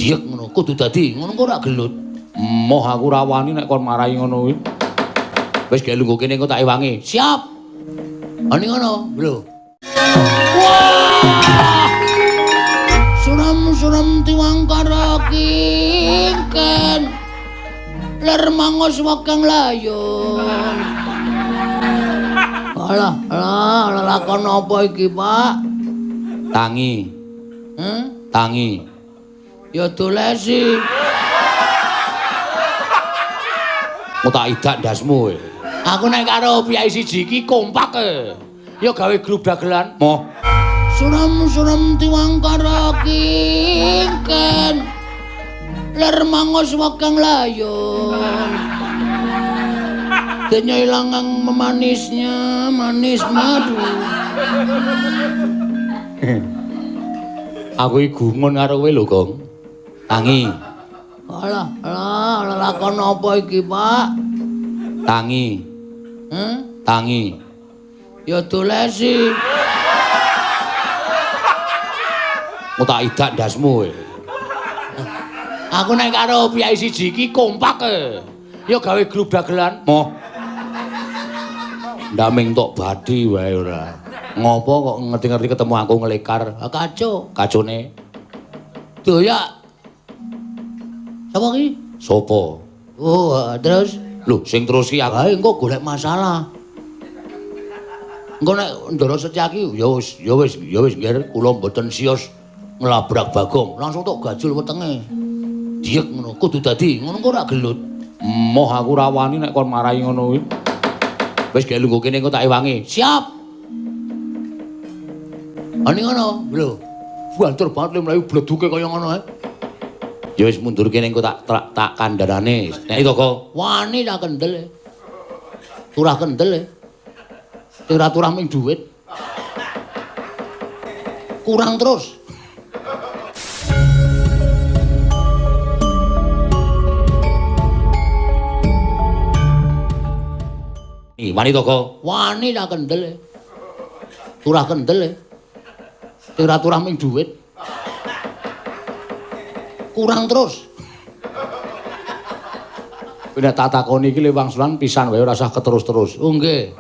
Diyek ngono, kudu dadi ngono kok ora gelut. Moh aku ora wani nek kon marahi ngono kuwi. Wis gawe lungguh kene engko tak ewangi. Siap. Ani ngono, lho. Wah! Suram-suram tiwangkara kingken. Ler mangos wekang layon. Alah, alah, lakon apa iki, Pak? Tangi. Tangi. Ya dolesi. Mau tak idak ndasmu kowe. Aku nek karo piyai siji iki kompak e. Ya gawe grup dagelan. Moh. Suram-suram tiwangkara kingken. Ler mangos wekang layon. Denya ilangang memanisnya manis madu. Aku iki gumun karo kowe lho, Gong. Tangi. Alah, alah, lakon apa iki, Pak? Tangi. Tangi. Ya dolesi. Mau tak idak ndasmu kowe. Aku nek karo piyai siji iki kompak e. Ya gawe grup dagelan. Moh. Ndaming tok bathi wae ora. Ngopo kok ngerti-ngerti ketemu aku ngelekar? Kaco. Kacone. Doyak. Sapa ki? Sopo? Oh, terus lho sing terus ki aku. Ae engko golek masalah. Engko nek Ndara Setyaki ya wis, ya wis, ya wis nggih kula mboten sios nglabrak Bagong. Langsung tok gajul wetenge. Diyek ngono, kudu dadi ngono kok ora gelut. Moh aku ora wani nek kon marahi ngono kuwi. Wis gawe lungguh kene engko tak ewangi. Siap. Ani ngono, lho. Banter banget le mlayu bleduke kaya ngono ae. Ya wis mundur kene engko tak tak kandhanane. Nek itu kok wani tak kendel e. Turah kendel e. Ora turah ming dhuwit. Kurang terus. Ih, wani to kok. Wani tak kendel e. Turah kendel e. Ora turah ming dhuwit. Kurang terus. Nek tak takoni iki wangsulan pisan wae ora usah keterus-terus. Oh nggih.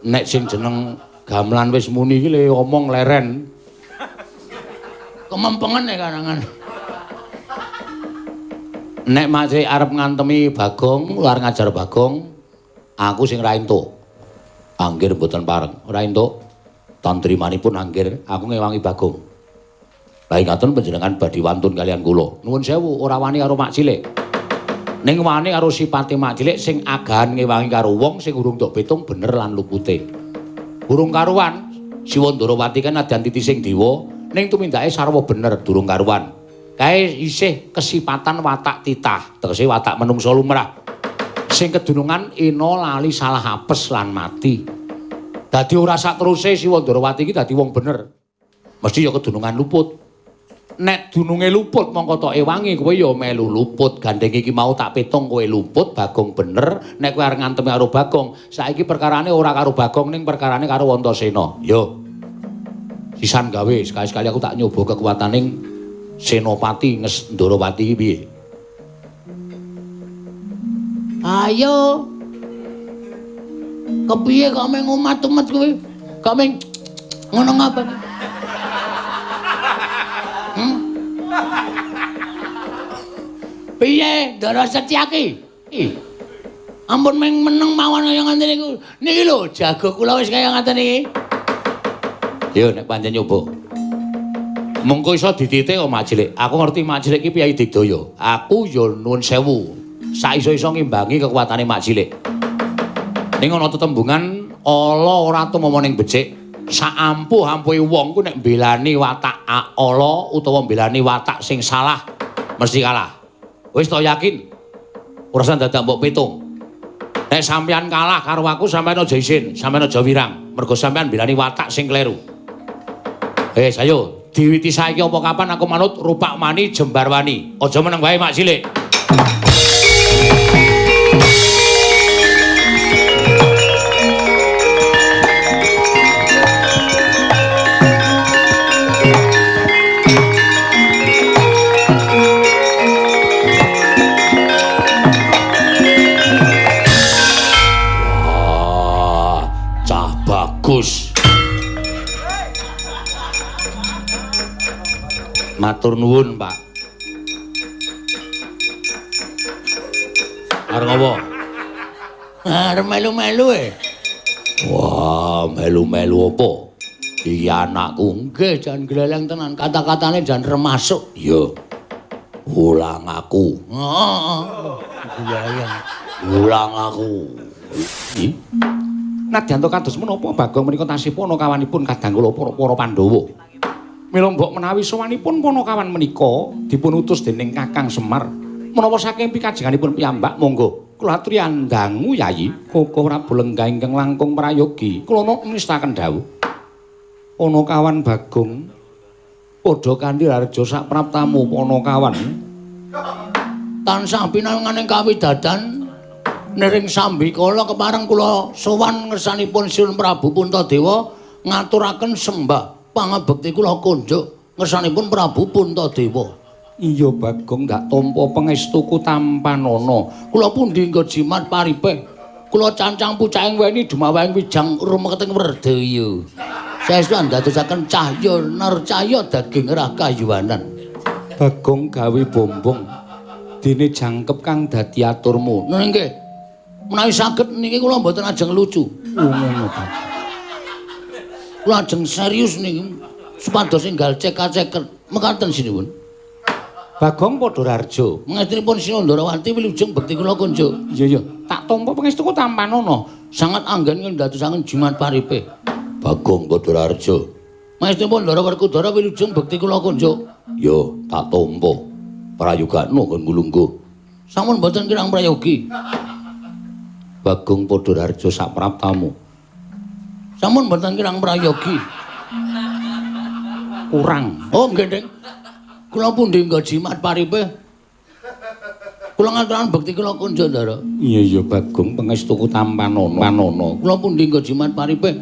Nek sing jeneng gamelan wis muni iki le omong leren. Kemempengen nek karangan. Nek masih arep ngantemi Bagong, luar ngajar Bagong, aku sing ra entuk. Anggir mboten pareng, ora entuk. Tantrimanipun anggir, aku ngewangi Bagong. Lah ingaten panjenengan badhe wantun kalian kula. Nuwun sewu, ora wani karo mak cilik. Ning wani karo sipate mak cilik sing agahan ngewangi karo wong sing urung tok pitung bener lan lupute. Urung karuan, Siwa Ndarawati kan nadyan titising dewa, ning tumindake sarwa bener durung karuan. Kae isih kesipatan watak titah, tegese watak menungsa lumrah. Sing kedunungan ina lali salah apes lan mati. Dadi ora sak teruse Siwa Ndarawati iki dadi wong bener. Mesti ya kedunungan luput. Nek dununge luput mongko tok ewangi kowe ya melu luput. Gandeng iki mau tak pitung kowe luput, Bagong bener. Nek kowe arep ngantemi karo Bagong, saiki perkarane ora karo Bagong ning perkarane karo Antasena. Yo. Sisan gawe sekali-sekali aku tak nyoba kekuataning Senopati Nges Ndarawati iki piye? Ayo. Kepiye kok meng umat-umat kowe? Kok meng ngono ngapa? Piye Ndara Setyaki? Ampun meng meneng mawon kaya ngoten niku. Niki lho jago kula wis kaya ngoten iki. Yo nek pancen nyoba. Mengko iso dititik kok Mak Cilik. Aku ngerti Mak Cilik iki piyayi digdaya. Aku yo nuwun sewu. Saiso-iso ngimbangi kekuatane Mak Cilik. Ning ana tetembungan ala ora tumama ning becik. Saampuh-ampuhe wong ku nek mbelani watak ala utawa mbelani watak sing salah mesti kalah. Wis to yakin? Ora usah dadak mbok pitung. Nek sampeyan kalah karo aku sampeyan aja isin, sampeyan aja wirang, mergo sampeyan mbelani watak sing kleru. Wis ayo, diwiti saiki apa kapan aku manut Rupak Mani Jembarwani. Aja meneng wae Mak Cilik. Matur nuwun, Pak. Arep apa? Arep melu-melu e. Wah, melu-melu apa? Iki anakku nggih jan gleleng tenan, kata-katane jan remasuk. Iya. Ulang aku. Heeh. Gleleng. Ulang aku. Nadyan to kados menapa Bagong menika tasih panakawanipun kadang kula para Pandhawa. Mila mbok menawi sowanipun panakawan menika dipun utus dening Kakang Semar. Menapa saking pikajenganipun piyambak monggo kula aturi andangu Yayi Koko Prabu Lenggah ingkang langkung prayogi kula nistakaken dawuh. Panakawan Bagong padha kanthi rareja sak praptamu panakawan tansah pinanganing kawidadan niring sambikala kepareng kula sowan ngersanipun Sinuwun Prabu Puntadewa ngaturaken sembah pangabekti kula kunjuk ngersanipun Prabu Puntadewa. Iya Bagong ndak tampa pangestuku tampanana. Kula pundi nggo jimat paripeh. Kula cancang pucaking weni dumawahing wijang rumeketing werdaya. Saestu andadosaken cahya narcaya daging rakayuwanan. Bagong gawe bombong dene jangkep kang dadi aturmu. Nggih. Menawi saged niki kula mboten ajeng lucu. Ngono ta. Kula ajeng serius niki supados enggal cekak-ceket mekaten sinuwun. Bagong padha rarjo. Mangestunipun Sinuwun Ndarawati wilujeng bekti kula kunjuk. Iya iya, tak tampa pangestuku tampanana. Sangat anggen ngendadosaken jimat paripe. Bagong padha rarjo. Mangestunipun Ndara Werkudara wilujeng bekti kula kunjuk. Yo, tak tampa. Prayogakno nggon lungguh. Sampun mboten kirang prayogi. Bagong padha rarjo sak praptamu. Sampun mboten kirang prayogi. Kurang. Oh nggih, Ding. Kula pundi nggo jimat paripe. Kula ngaturaken bekti kula kunjuk, Ndara. Iya iya Bagong pangestuku tampanana. Panana. Kula pundi nggo jimat paripe.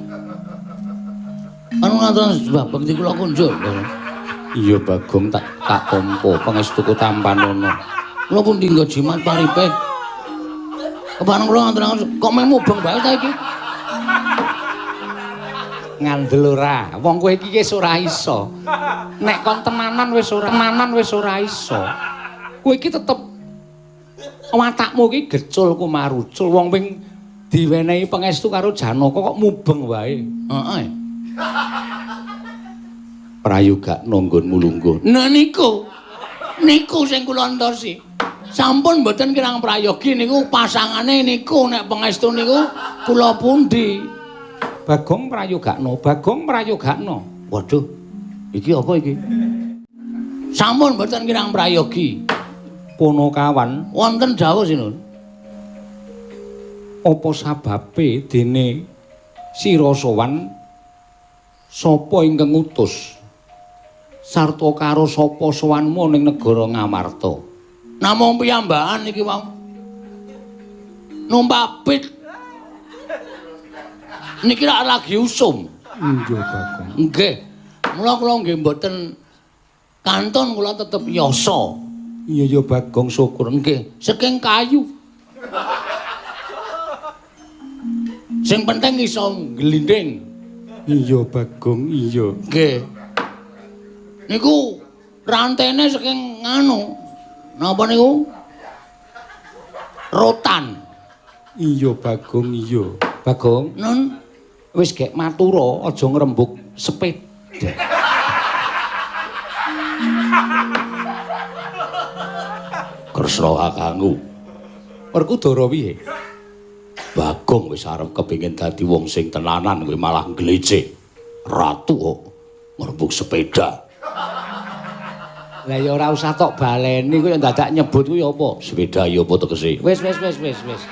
Anu ngaturaken sembah bekti kula kunjuk, Ndara. Iya Bagong tak tampa pangestuku tampanana. Kula pundi nggo jimat paripe. Kepareng kula ngaturaken kok meh mubeng bae ta iki. Ngandel ora. Wong kowe iki wis ora iso. Nek kon tenanan wis ora, tenanan wis ora iso. Kowe iki tetep watakmu iki gecul kumarucul. Wong ping diwenehi pangestu karo Janaka kok mubeng wae. Heeh. Prayogakno nggonmu lungguh. Nah niku. Niku sing kula entosi. Sampun mboten kirang prayogi niku pasangane niku nek pangestu niku kula pundi. Bagong prayogakno, Bagong prayogakno. Waduh. Iki apa iki? Sampun mboten kirang prayogi. Punakawan wonten dawuh Sinuwun. Apa sababe dene sira sowan sapa ingkang ngutus sarta karo sapa sowanmu ning negara Ngamarta? Namung piyambakan iki wau. Numpak pit. Niki rak lagi usum. Nggih, Bagong. Nggih. Mula kula nggih mboten kantun kula tetep yasa. Iya ya Bagong syukur. Nggih, saking kayu. Sing penting iso glinding. Iya Bagong, iya. Nggih. Niku rantene saking nganu. Napa niku? Rotan. Iya Bagong, iya. Bagong, nun wis gek matura aja ngrembug sepeda. Kresna kakangku. Werkudara piye? Bagong wis arep kepengin dadi wong sing tenanan kowe malah nglecek. Ratu kok ngrembug sepeda. Lah ya ora usah tok baleni kowe dadak nyebut kuwi apa? Sepeda ya apa tegese? Wis wis wis wis wis.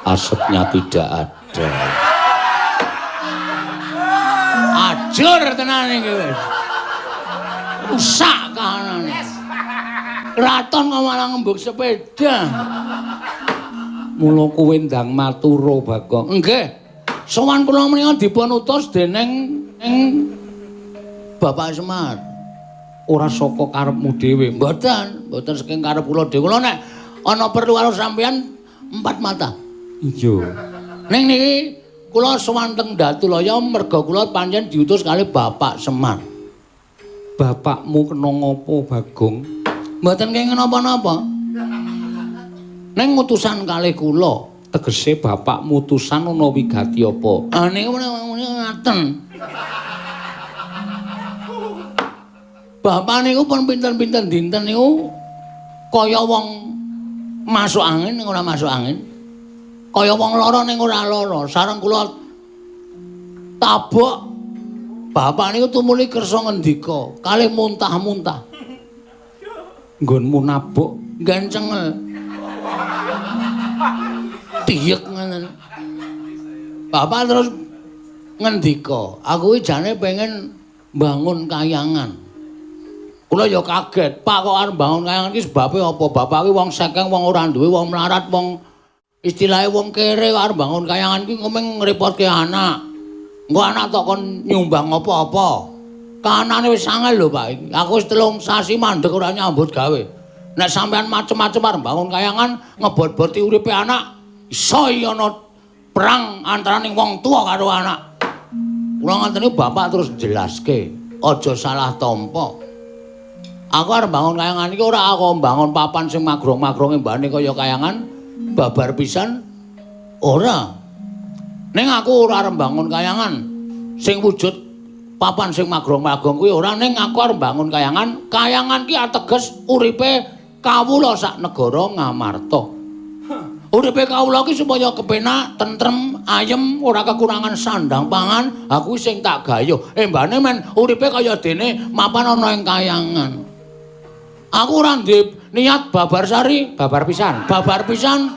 Asapnya tidak ada. Ajur tenan iki wis. Rusak kahanane. Kraton kok malah ngembug sepeda. Mula kowe ndang matura Bagong. Nggih. Sowan kula menika dipun utus dening Bapak Semar. Ora saka karepmu dhewe. Mboten, mboten saking karep kula dhewe. Kula nek ana perlu karo sampeyan empat mata. Iya. Ning niki kula sowan teng Datulaya merga kula pancen diutus kali Bapak Semar. Bapakmu kena ngopo, Bagong? Mboten kenging napa-napa. Ning ngutusan kalih kula, tegese bapakmu utusan ana wigati apa? Ah niku ngaten. Bapak niku pun pinten-pinten dinten niku kaya wong masuk angin ning ora masuk angin. Kaya wong lara ning ora lara. Sareng kula tabok bapak niku tumuli kersa ngendika, kalih muntah-muntah. Nggonmu nabok gancengel. Tiyek ngoten. Bapak terus ngendika, aku iki jane pengen bangun kayangan. Kula ya kaget, Pak kok arep bangun kayangan iki sebabe apa? Bapak iki wong sekeng, wong ora duwe, wong melarat, wong istilahe wong kere kok arep bangun kayangan iki ngomong ngrepotke anak. Engko anak tok kon nyumbang apa-apa. Kahanane wis angel lho, Pak. Aku wis 3 sasi mandeg ora nyambut gawe. Nek sampean macem-macem arep bangun kayangan ngebot-boti uripe anak, iso ana perang antaraning wong tuwa karo anak. Kula ngoten niku bapak terus jelaske, aja salah tampa. Aku arep bangun kayangan iki ora aku mbangun papan sing magrong-magronge mbane kaya kayangan babar pisan ora. Ning aku ora arep mbangun kayangan sing wujud papan sing magrong-magrong kuwi ora, ning aku arep mbangun kayangan. Kayangan ki ateges uripe kawula sak negara Ngamarta. Uripe kawula ki supaya kepenak, tentrem, ayem, ora kekurangan sandang pangan, aku sing tak gayuh. Embane men uripe kaya dene mapan ana ing kayangan. Aku ora ndek niat babar sari, babar pisan, babar pisan.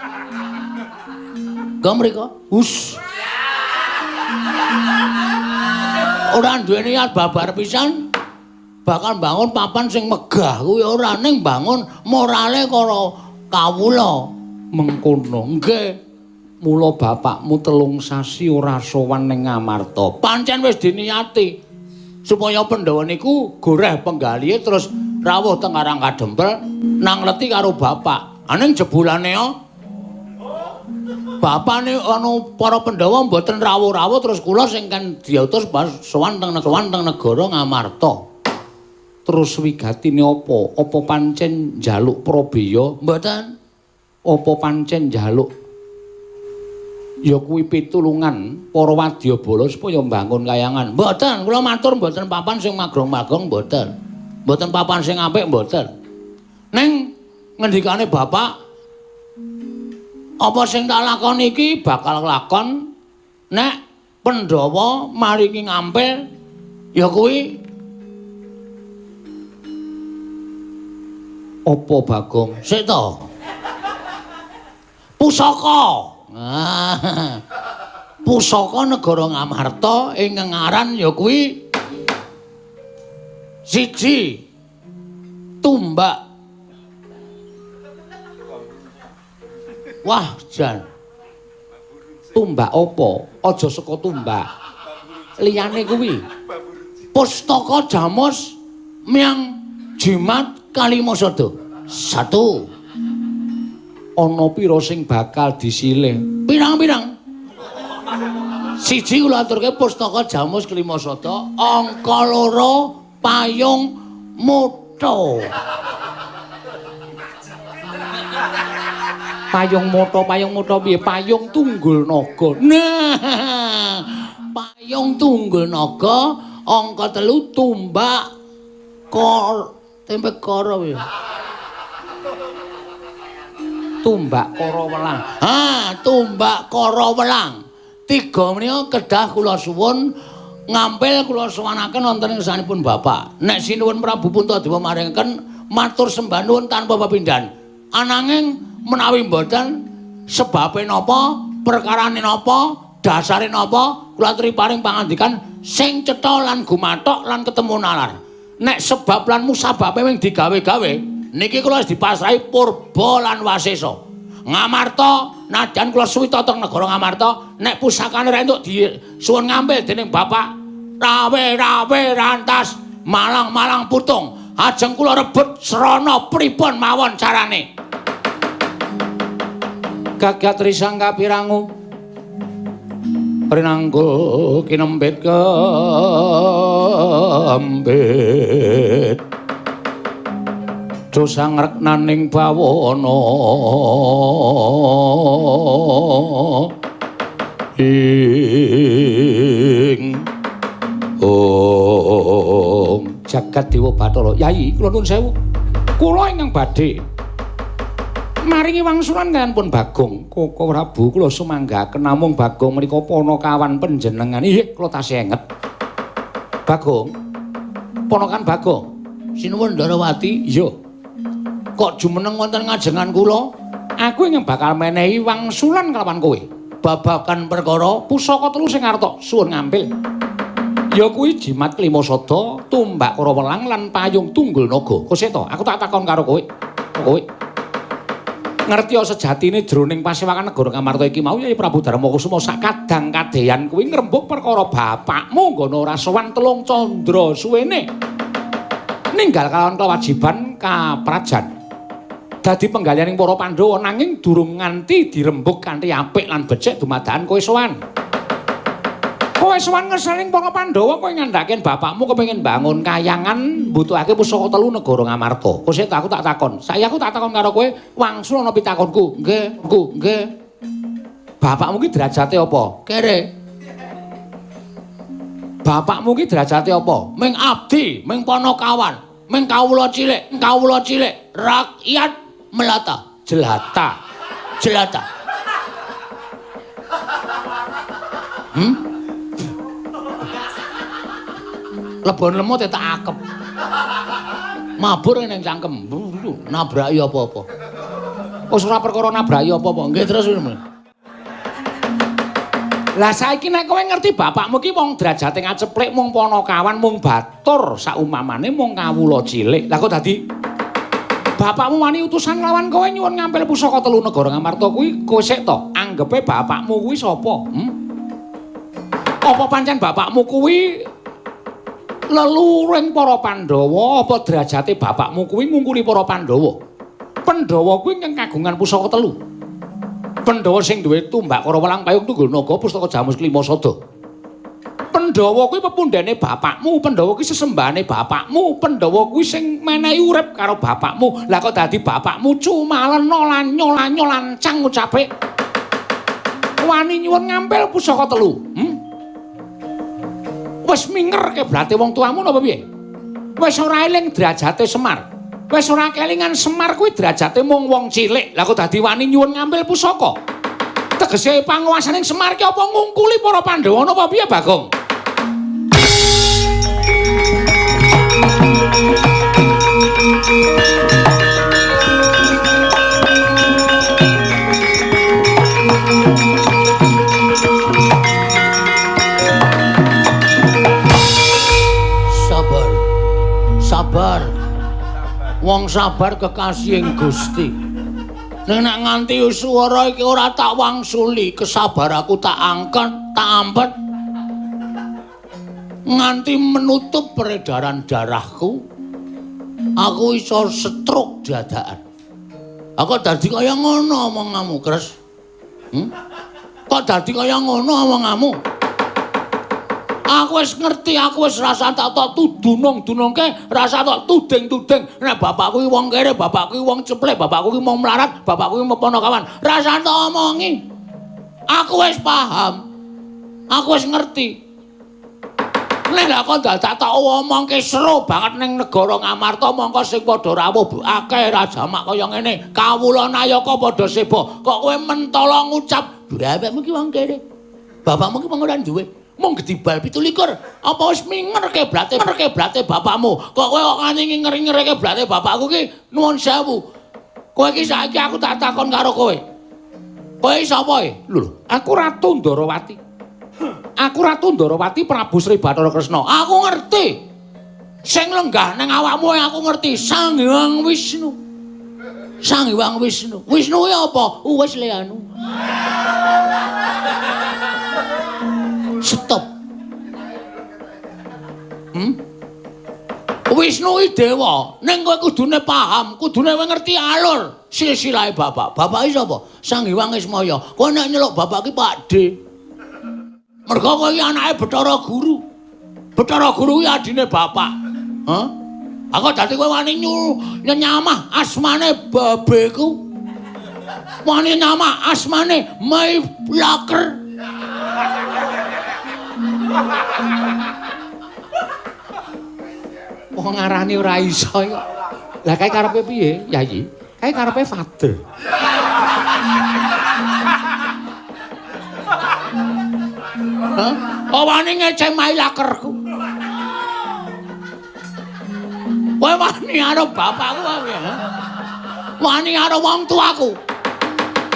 Go mriko. Hus. Ora duwe niat babar pisan, bakal bangun papan sing megah kuwi ora, ning bangun morale karo kawula. Mengkono. Nggih. Mula bapakmu 3 sasi ora sowan ning Ngamarta. Pancen wis diniati supaya Pandhawa niku goreh penggalihe terus rawuh teng Karang Kadempel nang leti karo bapak. Aning jebulane bapane ana para Pandhawa mboten rawuh-rawuh terus kula sing kan diutus pas sowan teng negara Ngamarta. Terus wigatine apa? Apa pancen njaluk prabeya? Mboten. Apa pancen njaluk ya kuwi pitulungan para wadyabala supaya mbangun kayangan? Mboten, kula matur mboten papan sing magrong-magrong mboten. Mboten papan sing apik mboten. Ning ngendikane bapak, apa sing tak lakoni iki bakal lakon nek Pandhawa maringi ngampil ya kuwi apa Bagong? Sik to. Pusaka. Ah, pusaka negara Ngamarta ingkang aran ya kuwi siji tumbak. Wah, jan. Tumbak apa? Aja saka tumbak. Liyane kuwi Pustaka Jamus Miang Jimat Kalimasada. 1. Ana pira sing bakal disilih? Pirang-pirang. Siji kula aturke Pustaka Jamus Kalimasada, angka 2 payung motho. Payung motho, payung motho piye? Payung tunggul naga. Nah, payung tunggul naga, angka 3 tumbak kor tempe koro piye? Tumbak kara welang. Ha, tumbak kara welang. 3 menika kedah kula suwun ngampil kula suwanaken wonten ing ngarsanipun bapak. Nek sinuwun Prabu Puntadewa maringaken matur sembah nuwun tanpa pepindhan. Ananging menawi mboten sebabe napa, perkarane napa, dasare napa, kula aturi paring pangandikan sing cetha lan gumathok lan ketemu nalar. Nek sebab lan musababe mung digawe-gawe, niki kula wis dipasrahi purba lan wasesa. Ngamarta nadyan kula suwita teng negara Ngamarta, nek pusakane ra entuk disuwun ngampil dening bapak, rawe-rawe rantas malang-malang putung, ajeng kula rebut srana pripun mawon carane. Gagat risang kapirangu. Rinangkul kinempit kempit dosa ngreknaning bawana ing om jagat dewa Bathara. Yai kula nuwun sewu, kula ingkang badhe maringi wangsulan kaliyan pun Bagong. Koko Prabu kula sumanggaken namung Bagong menika ponokawan panjenengan. Inggih kula tasih enget. Bagong. Ponokan Bagong. Sinuwun Ndarawati. Iya. Kok jumeneng wonten ngajengan kula? Aku ingkang bakal menehi wangsulan kelawan kowe. Babagan perkara pusaka telu sing arep tok suwun ngampil. Ya kuwi jimat Klimasada, tumbak Karawelang lan payung Tunggul Naga. Koseta, aku tak takon karo kowe. Kowe ngerti sejatine jroning pasewakan negara Ngamarta iki mau Yai Prabu Darmakusuma sakadang kadeyan kuwi ngrembug perkara bapakmu nggono ora sowan telung candra suwene ninggal kalawan kewajiban kaprajan dadi penggalianing para Pandhawa nanging durung nganti dirembug kanthi apik lan becik dumadakan kowe sowan. Kowe sowan ngesaning para Pandhawa kowe ngandhake bapakmu kepengin bangun kayangan mbutuhake pusaka telu negara Ngamarta. Kok aku tak takon. Saiki aku tak takon karo kowe wangsul ana pitakonku. Nggih, ku, nggih. Bapakmu ki derajate apa? Kere. Bapakmu ki derajate apa? Ming abdi, ming ponokawan, ming kawula cilik, rakyat melata, jelata. Jelata. Lebon lemut tak akep. Mabur ning cangkem. Nabraki apa-apa. Wis ora perkara nabraki apa-apa. Nggih terus. Lah saiki nek kowe ngerti bapakmu ki wong derajate ngaceplik mung ponokawan, mung batur, saumamane mung kawula cilik. Lah kok dadi bapakmu wani utusan nglawan kowe nyuwun ngampil pusaka telu negara Ngamarta kuwi kowe sik to anggepe bapakmu kuwi sapa? Apa pancen bapakmu kuwi leluhuring para Pandhawa, apa derajate bapakmu kuwi ngungkuli para Pandhawa? Pandhawa kuwi ingkang kagungan pusaka telu. Pandhawa sing duwe tumbak Karawelang payung Tunggul Naga pustaka Jamus Klimasada. Pandhawa kuwi pepundhene bapakmu, Pandhawa kuwi sesembahane bapakmu, Pandhawa kuwi sing menehi urip karo bapakmu. Lah kok dadi bapakmu cumalena lanyo-lanyo lancang ucape wani nyuwun ngampil pusaka telu. Wis minger keblate wong tuamu napa piye? Wis ora eling derajate Semar. Wis ora kelingan Semar kuwi derajate mung wong cilik. Lah kok dadi wani nyuwun ngampil pusaka? Tegese panguwasaning Semar ki apa ngungkuli para Pandhawa napa piye, Bagong? Sabar. Wong sabar kekasihing Gusti. Ning nek nganti swara iki ora tak wangsuli, kesabaraku tak angkat, tak ampet. Nganti menutup peredaran darahku, aku iso stroke dadakan. Aku dadi kaya ngono omonganmu, Kres. Kok dadi kaya ngono omonganmu? Aku wis ngerti, aku wis rasa tak tok tudunung-dunungke, rasa tok tuding-tuding. Nek bapakku iki wong kere, bapakku iki wong ceplek, bapakku iki wong melarat, bapakku iki ponokawan. Rasa tok omongi. Aku wis paham. Aku wis ngerti. Nek lha kok dadak tak omongke seru banget ning negara Ngamarta mongko sing padha rawuh akeh rajamak kaya ngene. Kawula nayaka padha seba. Kok kowe mentala ngucap, bapakmu iki wong kere. Bapakmu iki wong ora duwe. Mung gedibal 27. Apa wis minger keblate bapakmu? Kok kowe kok nganti nginger-nginger keblate bapakku ki nuwun sewu. Kowe iki saiki aku tak takon karo kowe. Kowe sapa e? Lho, aku Ratu Ndarawati. Aku Ratu Ndarawati Prabu Sri Bathara Kresna. Aku ngerti. Sing lenggah nang awakmu aku ngerti. Sang Hyang Wisnu. Sang Hyang Wisnu. Wisnu ki apa? Wis le anu. Stop. Wisnu iki dewa, ning kowe kudune paham, kudune kowe ngerti alur silsilahe bapak. Bapak iki sapa? Sang Hyang Ismaya. Kowe nek nyeluk bapak ki Pak D. Mergo kowe iki anake Bathara Guru. Bathara Guru kuwi adine bapak. Hah? Aku dadi kowe wani nyamah asmane babeku. Wani nyamah asmane Mai Laker. Wong ngarani ora iso kok. Lah kae karepe piye, Yayi? Kae karepe father. Hah? Oh wani ngeceng Mai Lakerku. Kowe wani karo bapakku apa ya? Wani karo wong tuaku.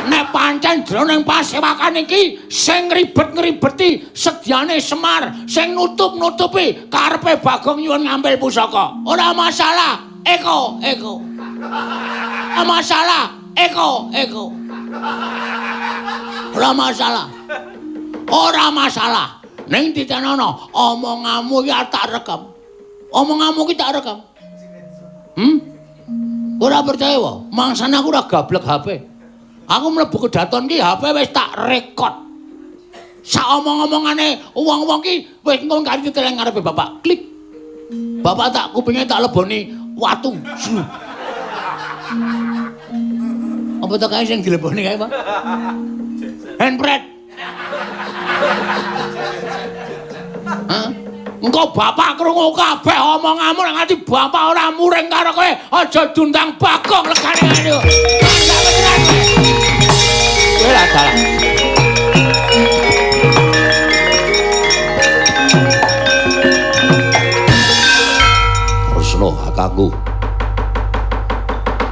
Nek pancen jroning pasewakan iki sing ribet-ngribeti sedyane Semar, sing nutup-nutupi karepe Bagong nyuwun ngambil pusaka. Ora masalah, Eko, Eko. Ora masalah, Eko, Eko. Ora masalah. Ora masalah. Ning ditenono, omonganmu iki tak rekam. Omonganmu iki tak rekam. Hmm? Ora percaya wae. Mangsane aku ora gablek HP. Aku mlebu kedaton ki HP wis tak rekod. Sak omong-omongane wong-wong ki wis engko kari diteleng ngarepe bapak. Klik. Bapak tak kupinge tak leboni watu. Apa to kae sing dileboni kae, Pak? Handbrake. Hah? Engko bapak krungu kabeh omonganmu nek nganti bapak ora muring karo kowe, aja diundang Bagong legane ngene. Kowe lah dalah. Kresna kakangku.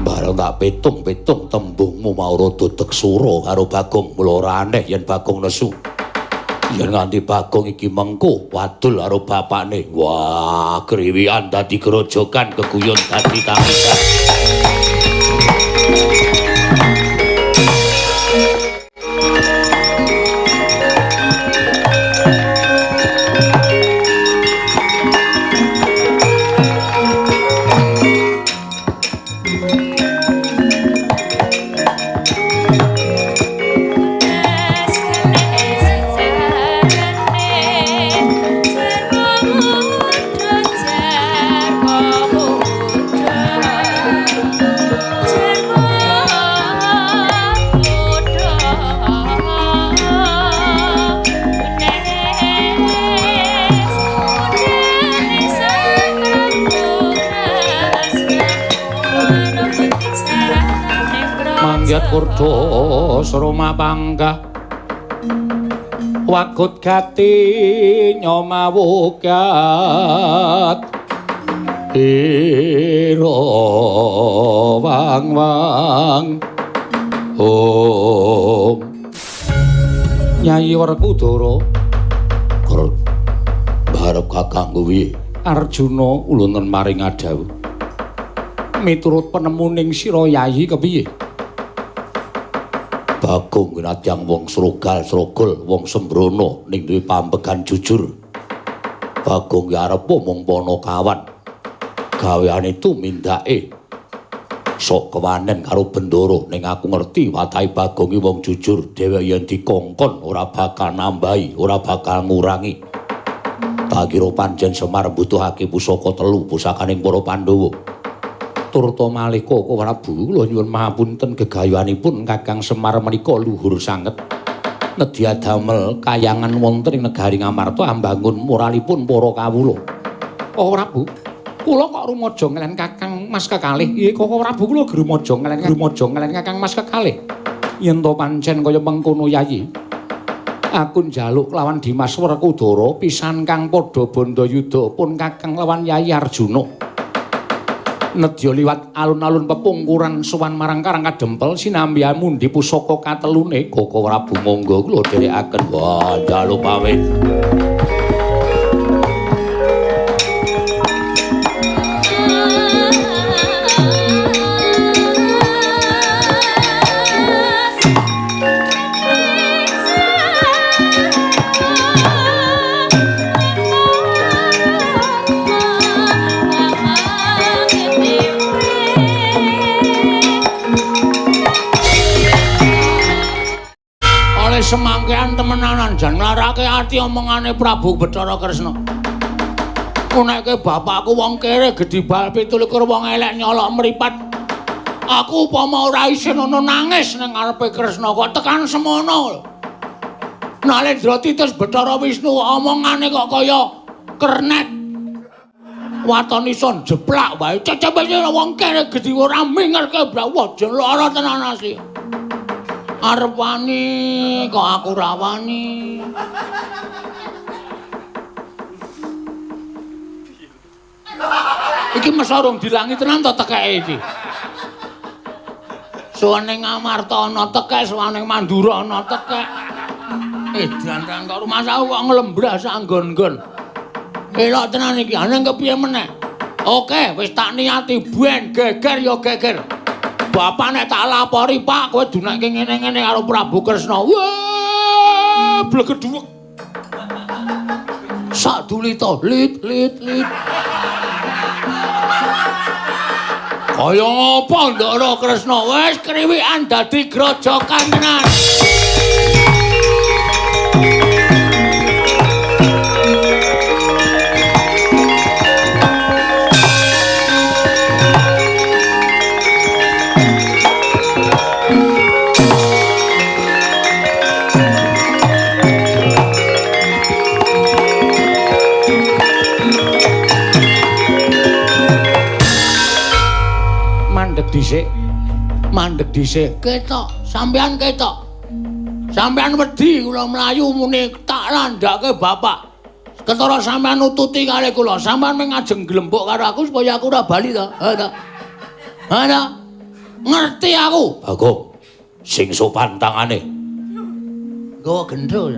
Bareng tak pitung-pitung tembungmu mau rada deksura karo Bagong, mula ora aneh yen Bagong nesu. Yen nganti Bagong iki mengko wadul karo bapakne. Wah, kriwian dadi grojogan, keguyon dadi tangisan. Mangyat kurdo sroma panggah wagut gati nyomawugat ira wang wang om. Nyai Werkudara barep kakangku piye? Arjuna ulunten maring adhawuh. Miturut penemuning sira Yayi kepiye? Bagong nadyan wong srogal-srogol, wong sembrono ning duwe pambegan jujur. Bagong ki arep mung panakawan. Gaweane tumindake sok kewanen karo Bendoro, ning aku ngerti watahe Bagong ki wong jujur, dheweke yen dikongkon ora bakal nambahi, ora bakal ngurangi. Tak kira pancen Semar mbutuhake pusaka telu pusakaning para Pandhawa. Turta malih Koko Prabu, kula nyuwun mahapunten gegayuhanipun Kakang Semar menika luhur sanget. Nedya damel kayangan wonten ing negari Ngamarta ambangun moralipun para kawula. Oh Prabu, kula kok rumaja ngelen Kakang Mas kekalih. Nggih Koko Prabu, kula rumaja ngelen Kakang Mas kekalih. Yen to pancen kaya mengkono Yayi, aku njaluk lawan Dimas Werkudara pisan kang padha bandayuda pun Kakang lawan Yayi Arjuna. Nedya liwat alun-alun pepungkuran sowan marang Karang Kadempel sinambi mundi pusaka katelune. Koko Prabu monggo kula dherekaken. Wah, njaluk pamit. Semangkean temenanan jan nglarake ati omongane Prabu Bathara Kresna. Unekke bapakku wong kere gedhi bal 27 wong elek nyolok mripat. Aku upama ora isin ana nangis ning ngarepe Kresna kok tekan semono. Nalendra titus Bathara Wisnu omongane kok kaya kernet. Waton iso jeplak wae. Cecepe wong kere gedhi ora mingerke brawa jan lara tenan asli. Arep wani kok aku ora wani. Iki mesa urung dilangi tenan to tekeke iki. Suwane Ngamarta ana tekek, suwane Mandura ana tekek. Edan kok rumangsaku kok nglembrah sak nggon-nggon. Elok tenan iki, aneh kepiye meneh. Oke, wis tak niati ben geger ya geger. Bapak nek tak lapori, Pak, kowe dunekke ngene-ngene karo Prabu Kresna. Wah, blegedhuwek. Sak dulita, lit lit lit. Kaya ngapa Ndara Kresna wis kriwikan dadi grojokan tenan. Dhisik mandeg dhisik ketok sampean ketok sampean wedi kula mlayu muni tak landhake bapak ketara sampean nututi kali kula sampean mung ngajeng glembuk karo aku supaya aku ora bali to. Ha ta ha ta ngerti aku Bagong sing sopan tangane nggawa gendro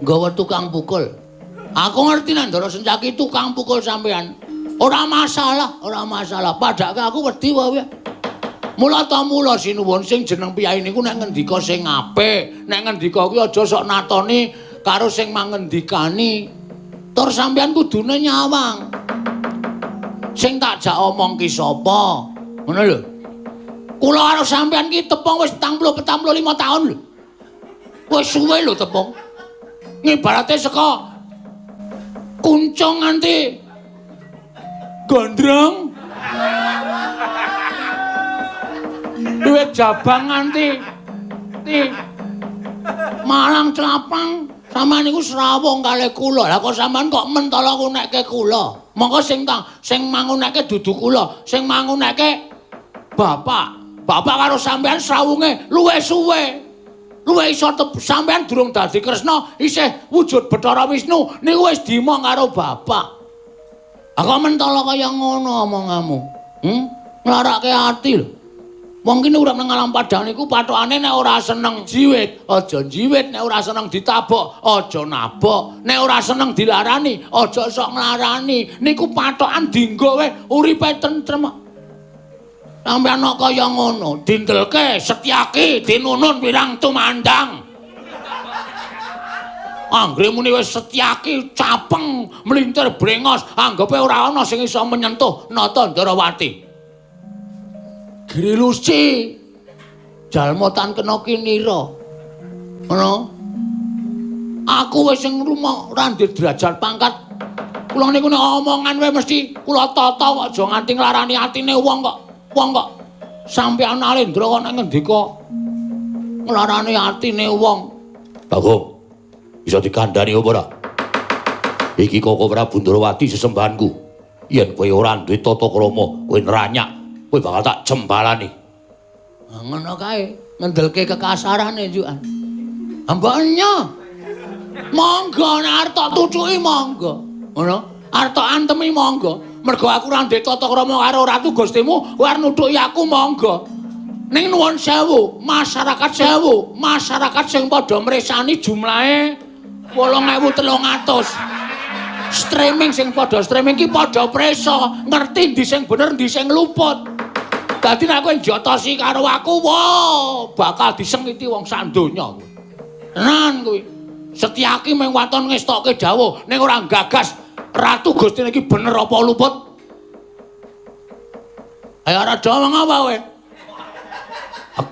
nggawa tukang pukul aku ngerti nek Ndara Sencaki tukang pukul sampean. Ora masalah, ora masalah. Padake aku wedi wae. Mula ta mula sinuwun sing jeneng piyai niku nek ngendika sing apik, nek ngendika kuwi aja sok natoni karo sing mangendikani. Tur sampean kudune nyawang. Sing tak jak omong ki sapa? Ngono lho. Kula karo sampean ki tepung wis 45 taun lho. Wis suwe lho tepung. Ngibarate saka kuncung nganti gondrong duwe jabang nganti Malang Clapang sampean niku srawung kalih kula. Lah kok sampean kok mentala ngunekke kula? Monggo sing mangunekke dudu kula, sing mangunekke bapak. Bapak karo sampean srawunge luwih suwe. Luwih iso sampean durung dadi Kresna isih wujud Bathara Wisnu niku wis dimong karo bapak. Aku mentala kaya ngono omonganmu. Nglarake ati lho. Wong kene urip nang alam padang niku pathokane nek ora seneng jiwit, aja jiwit, nek ora seneng ditabok, aja nabok, nek ora seneng dilarani, aja sok nglarani. Niku pathokan dinggo wae uripe tentrem. Sampeyan kok kaya ngono, dindelke Setyaki dinunun wirang tumandang. Anggere muni wis Setyaki capeng mlintir brengos, anggepe ora ana sing iso menyentuh Nata Ndarawati. Grilusi jalma tan kena kinira. Ngono. Aku wis sing rumah ora ndek derajat pangkat. Kula niku nek omongan wae mesti kula tata kok aja nganti nglarani atine wong kok. Wong kok sampeyan Nalendra kok nek ngendika nglarani atine wong. Bagong. Bisa dikandhani apa ora? Iki Koko Prabu Ndrawati sesembahanku. Yen kowe ora duwe tata krama, kowe neranyak, kowe bakal tak jembalani. Ngono kae, ngendelke kekasarane njukan. Mboknya. Monggo nek arep tak tucuki monggo. Ngono, arep tak antemi monggo. Mergo aku ora duwe tata krama karo Ratu Gustimu, kowe arep nutuki aku monggo. Ning nuwun sewu, masyarakat sewu, masyarakat sing padha mresani jumlahe 8.300. Streaming sing padha streaming ki padha presa, ngerti ndi sing bener ndi sing luput. Dadi nek kowe njotosi karo aku, wah, bakal disengiti wong sak donya kowe. Tenan kuwi. Setyaki mung waton ngestokke dawuh ning ora gagas Ratu Gustine iki bener apa luput. Ayo ora do ngomong apa kowe?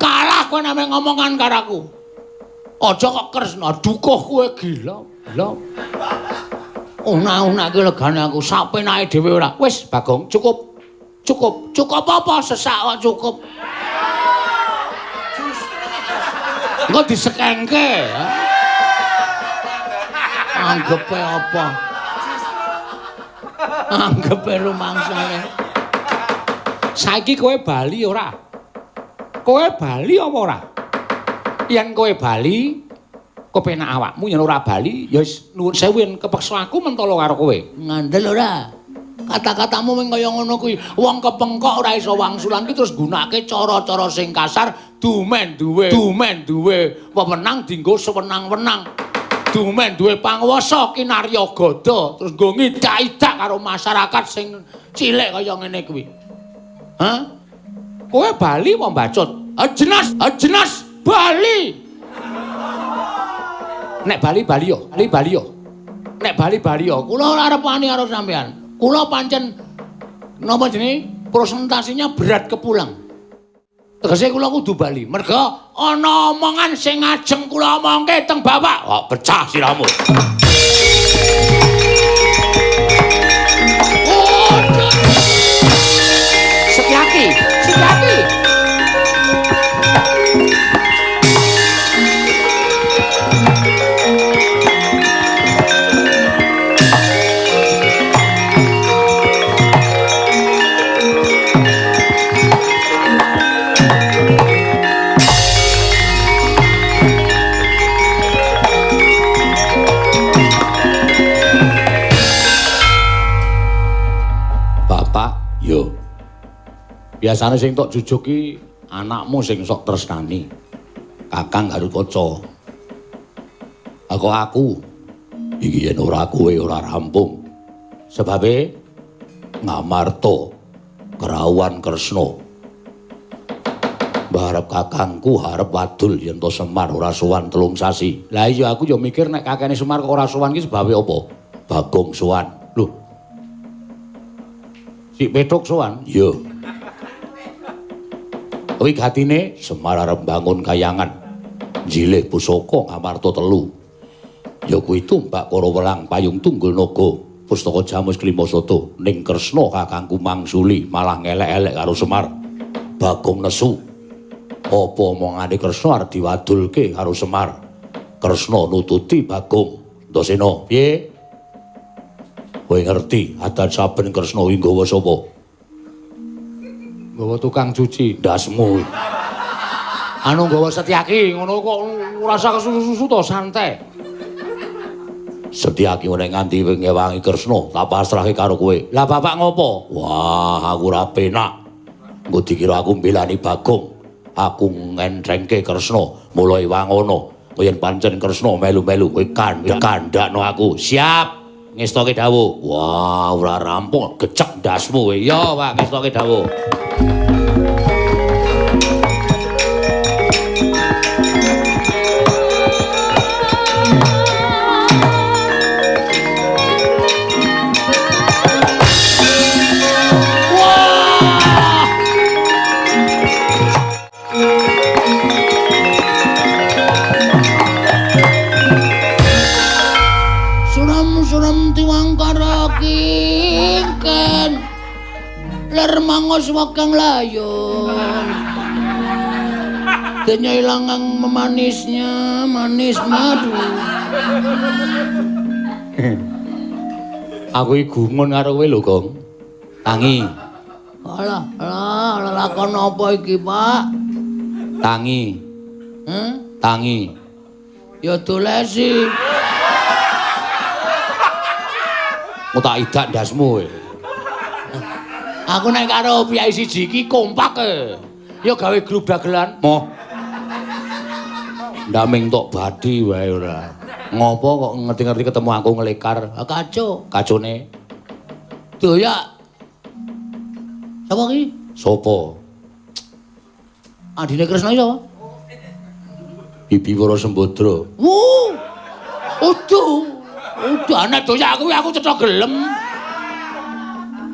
Kalah kowe nek ngomongan karo aku. Aja kok Kresna dukuh kowe gila. Gila. Una-unake legane aku sapenake dhewe ora. Wis Bagong cukup. Cukup. Cukup apa sesak kok cukup. Engko disekengke. Anggepe apa? Anggepe rumangsane. Saiki kowe bali ora? Kowe bali apa ora? Yen kowe bali, kepenak awakmu, yen ora bali, ya wis nuwun sewu yen kepeksa aku mentolo karo kowe. Ngandel ora? Kata-katamu mung kaya ngono kuwi. Wong kepengkok ora iso wangsulan ki terus nggunakake cara-cara sing kasar, dumen duwe wewenang dienggo sewenang-wenang. Dumen duwe panguwasa kinarya gada, terus nggo ngidak-idak karo masyarakat sing cilik kaya ngene kuwi. Hah? Kowe bali apa mbacut? Jelas, jelas bali. Nek bali bali yo, bali bali yo. Nek bali bali yo, kula ora arep wani karo sampean. Kula pancen napa jenenge presentasinya berat kepulang. Tegese kula kudu bali. Merga ana omongan sing ngajeng kula omongke teng bapak. Kok pecah sirahmu. Setyaki, Setyaki. Bapak, yo. Biasane sing tok jujuk ki anakmu sing sok tresnani. Kakang Garukaca. Aku aku iki yen ora kowe ora rampung. Sebabe Ngamarta kerawuhan Kresna. Mbarep kakangku harep wadul yen to Semar ora sowan 3 sasi. Lah iya aku ya mikir nek kakene Semar kok ora sowan ki sebabe apa? Bagong sowan. Lho. Si Petruk sowan? Iya. Wigatine Semar arep mbangun kayangan. Njilih pusaka Ngamarta 3. Ya kuwi tumbak Kara Welang Payung Tunggul Naga, Pustaka Jamus Klima Sata ning Kresna kakangku mangsuli malah ngelek-elek karo Semar. Bagong nesu. Apa omongane Kresna arep diwadulke karo Semar? Kresna nututi Bagong. Antasena, piye? Kowe ngerti adat saben Kresna kuwi nggawa sapa? Nggawa tukang cuci ndasmu. Anu nggawa Setyaki ngono kok ora usah kesusu-susu to santai. Setyaki nek nganti ngewangi Kresna tak pasrahke karo kowe. Lah bapak ngopo? Wah, aku ora penak. Engko dikira aku mbelani Bagong. Aku ngentrengke Kresna mulai wangono. Yen pancen Kresna melu-melu kowe kandhakno aku. Siap. Ngestoke dawuh. Wah, ora rampung gecek ndasmu kowe. Ya, Pak, ngestoke dawuh. Mangos wakang layon. Denya ilangang memanisnya, manis madu. Aku iki gumun karo kowe lho, Gong. Tangi. Alah, alah, lakon apa iki, Pak? Tangi. Heh? Tangi. Ya dolesi. Mau tak idak ndasmu kowe. Aku nek karo piyai siji iki kompak e. Ya gawe grup dagelan. Moh. Ndaming tok bathi wae ora. Ngopo kok ngerti-ngerti ketemu aku ngelekar. Kaco. Kacone. Doyak. Sapa ki? Sopo? Adine Kresna iki sapa? Bibi Wara Sembadra. Wuh. Udu. Udah nek doyak aku aku cetha gelem.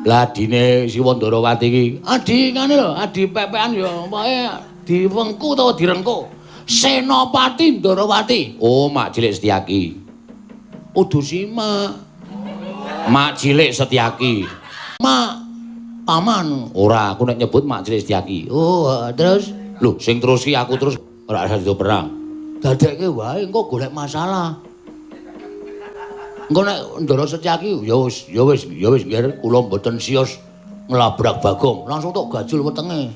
Lah adine si Wandarawati iki, adi ngene lho, adi pepekan ya pokoke diwengku utawa direngku. Senopati Ndarawati. Oh, Mak Cilik Setyaki. Udu simak. Mak Cilik Setyaki. Mak paman. Ora, aku nek nyebut Mak Cilik Setyaki. Oh, terus lho sing terus ki aku terus ora usah dido perang. Dadekke wae engko golek masalah. Engko nek Ndara Setyaki ya wis ya wis ya wis nggih kula mboten sios nglabrak Bagong, langsung tok gajul wetenge.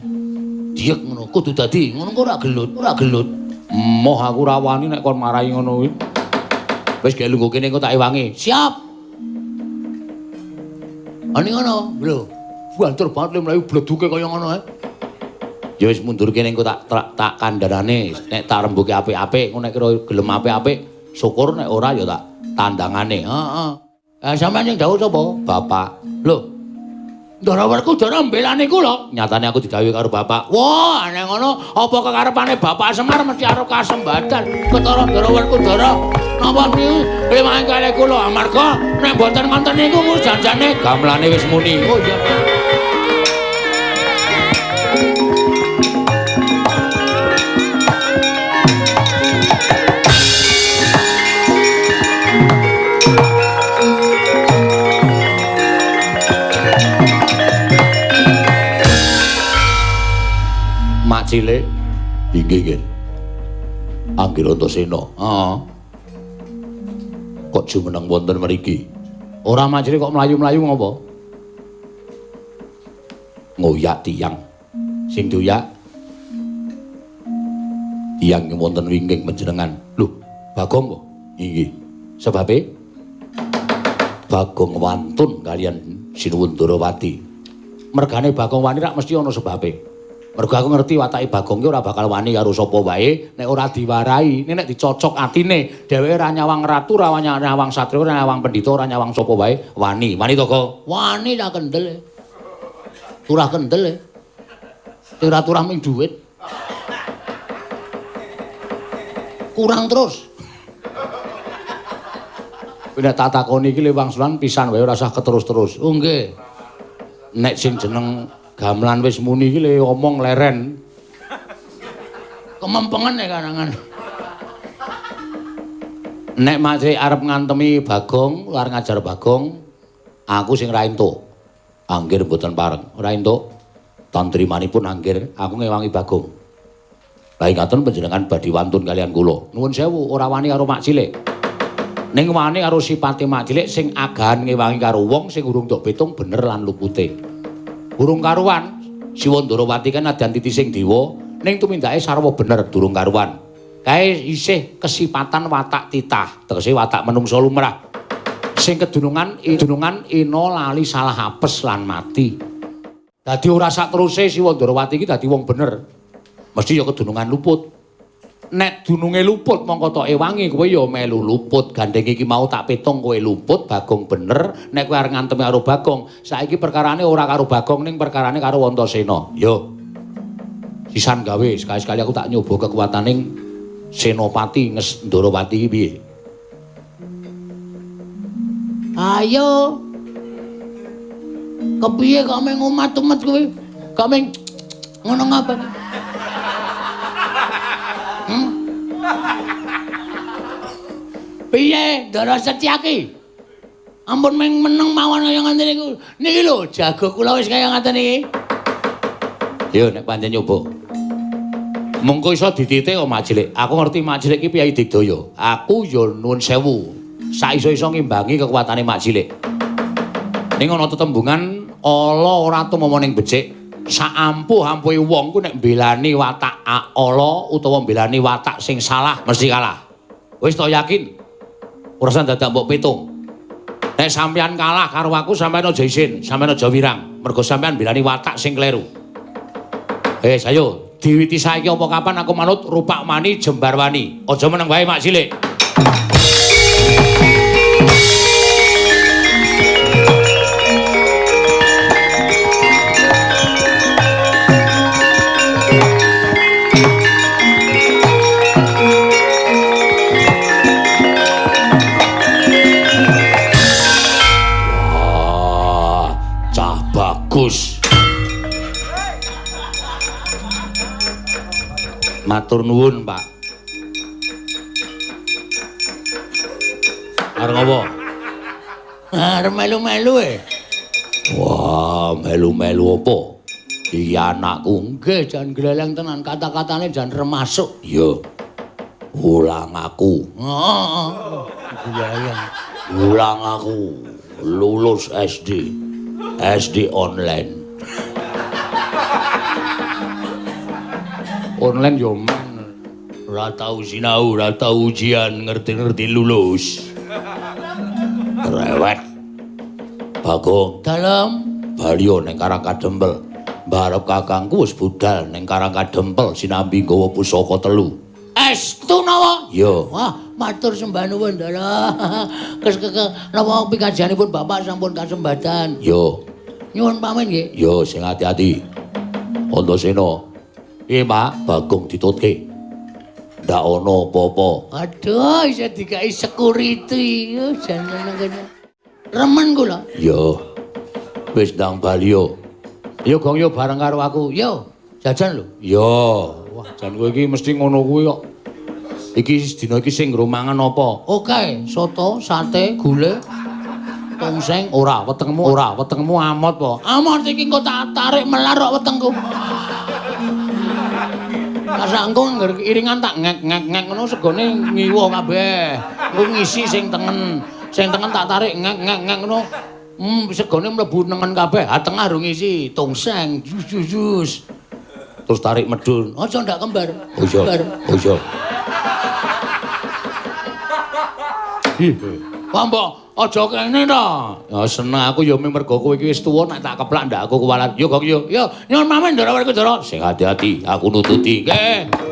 Diyek ngono, kudu dadi ngono kok ora gelut, ora gelut. Moh aku ora wani nek kon marahi ngono kuwi. Wis gek lungguh kene engko tak ewangi. Siap. Ani ngono, lho. Banter banget le mlayu bleduke kaya ngono ae. Ya wis mundur kene engko tak tak kandhanane, nek tak rembuke apik-apik, engko nek kira gelem apik-apik, syukur nek ora ya tak tandangane. Heeh. Ah sampeyan sing dawuh sapa? Bapak. Lho. Ndara Werkudara mbelani kula. Nyatane aku didhawuhi karo bapak. Wah, aneh ngono, apa kekarepane Bapak Semar mesti arep kasembadan ketara Ndara Werkudara. Napa niku limang kalih kula amarga nek mboten ngoten niku janjane gamelane wis muni. Oh iya. Mak Cilik inggih nggih. Anggir Antasena. Heeh. Kok jumeneng wonten mriki? Ora Mak Cilik kok mlayu-mlayu ngopo? Ngoyak tiyang. Sing doyak tiyang wonten wingking panjenengan. Lho, Bagong kok? Inggih. Sebabe Bagong wantun kalian Sinuwun Ndarawati. Mergane Bagong wani rak mesti ana sebabe. Mergo aku ngerti watake Bagong ki ora bakal wani karo sapa wae nek ora diwarai, nek dicocok atine, dheweke ora nyawang ratu, ora nyawang satriya, ora nyawang pendhita, ora nyawang sapa wae, wani. Wani to, Kok? Wani tak kendel. Turah kendel. Ora turah ming dhuwit. Kurang terus. Nek tak takoni iki wangsulan pisan wae ora usah keterus-terus. Oh nggih. Nek sing jeneng gamelan wis muni iki le omong leren. Kemempengen nek karangan. Nek Mak Cilik arep ngantemi Bagong, arep ngajar Bagong, aku sing ra entuk. Anggir mboten pareng, ora entuk. Tantrimanipun anggir, aku ngewangi Bagong. Lah ingaten panjenengan badhe wantun kalian kula. Nuwun sewu, ora wani karo Mak Cilik. Ning wani karo sipate Mak Cilik sing agahan ngewangi karo wong sing urung tok pitung bener lan lupute. Durung karuan, Siwa Ndarawati kan nadyan titising dewa, ning tumindake sarwa bener durung karuan. Kae isih kesipatan watak titah, tegese watak menungsa lumrah. Sing kedunungan ina lali salah apes lan mati. Dadi ora sak teruse Siwa Ndarawati iki dadi wong bener. Mesti ya kedunungan luput. Nek dununge luput mongko tok ewangi kowe ya melu luput. Gandeng iki mau tak pitung kowe luput, Bagong bener. Nek kowe arep ngantemi karo Bagong, saiki perkarane ora karo Bagong ning perkarane karo Antasena. Yo. Sisan gawe sekali-sekali aku tak nyoba kekuataning Senopati Ndarawati iki piye. Ayo. Kepiye kok meng umat-umat kowe? Kok meng ngono ngapa? Piye Ndara Setyaki? Ampun meng meneng mawon kaya ngoten niku. Niki lho jago kula wis kaya ngoten iki. Yo nek pancen nyoba. Mengko iso dititik kok Mak Cilik. Aku ngerti Mak Cilik iki piyayi digdaya. Aku yo nuwun sewu. Saiso-iso ngimbangi kekuatane Mak Cilik. Ning ana tetembungan ala ora tumama ning becik. Saampuh-ampuhe wong ku nek mbelani watak ala utawa mbelani watak sing salah mesti kalah. Wis to yakin? Ora usah dadak mbok pitung. Nek sampeyan kalah karo aku sampeyan aja isin, sampeyan aja wirang, mergo sampeyan mbelani watak sing kleru. Ayo diwiti saiki apa kapan aku manut rupak mani jembar wani. Aja meneng wae Mak Cilik. Bagus. Matur nuwun, Pak. Arep apa? Arep melu-melu e. Wah, melu-melu apa? Iki anakku. Nggih, jan gleleng tenan, kata-katane jan remasuk. Iya. Ulang aku. Heeh. Gleleng. Ulang aku lulus SD. SD online. Online yo men. Ora tau sinau, ora tau ujian, ngerti-ngerti lulus. Rewet. Bagong dalem baliyo ning Karang Kadempel. Mbarep kakangku wis budal ning Karang Kadempel sinambi nggawa pusaka telu. Estu napa? Iya. Wah, matur sembah nuwun, Ndara. Kes napa pikajianipun Bapak sampun kasembatan? Iya. Nyuwun pamit nggih. Iya, sing ati-ati. Antasena. Piye, Pak? Bagong ditutke. Ndak ana apa-apa. Aduh, isih dikai security. Jan seneng kene. Remen kula. Iya. Wis ndang bali yo. Yo Gong yo bareng karo aku. Yo, jajan lho. Iya. Wah, jan kowe iki mesti ngono kuwi kok. Iki dina iki sing nggo mangan apa? Oke, soto, sate, gule, tongseng. Ora, wetengmu ora, wetengmu amot po. Amot iki engko tak tarik melar kok wetengku. Masa engko ngger iringan tak ngek-ngek-ngek ngono segone ngiwa kabeh. Engko ngisi sing tengen. Sing tengen tak tarik ngek-ngek-ngek ngono. Segone mlebu nengen kabeh. Ha tengah rung ngisi tongseng. Jus jus jus. Terus tarik medun. Aja ndak kembar. Oh iya. Oh iya. Wah mbok aja kene to. Ya seneng aku ya mergo kowe iki wis tuwa nek tak keplak ndak aku kuwalat. Yo Gong yo. Yo nyuwun pamit Ndara Werkudara. Sing ati-ati aku nututi. Nggih.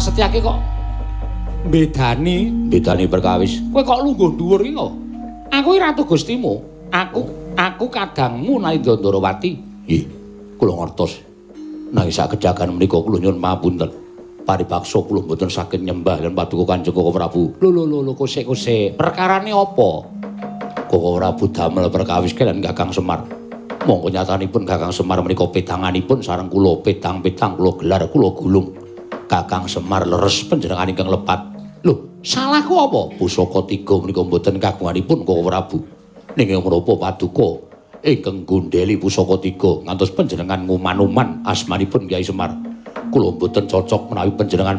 Setyaki kok bedani perkawis. Kowe kok lungguh dhuwur iki kok. Aku iki ratu Gustimu. Aku kadangmu Nalindra Ndorowati. Nggih, kula ngertos. Nanging sakedhakan menika kula nyuwun pamunten. Paribaksa kula mboten saged nyembah lan paduka Kanjeng Koko Prabu. Lho lho lho kosek-kosek. Perkarane apa? Koko Prabu damel perkawis kaliyan Kakang Semar. Mongko nyatanipun Kakang Semar menika pedanganipun sareng kula, pedang-pedang kula gelar kula gulung. Kakang Semar leres panjenengan ingkang lepat. Lho, salahku apa? Pusaka tiga menika mboten kagunganipun Koko Prabu. Ning menapa paduka ingkang gondheli pusaka tiga ngantos panjenengan nguman-uman asmanipun Kyai Semar. Kula mboten cocok menawi panjenengan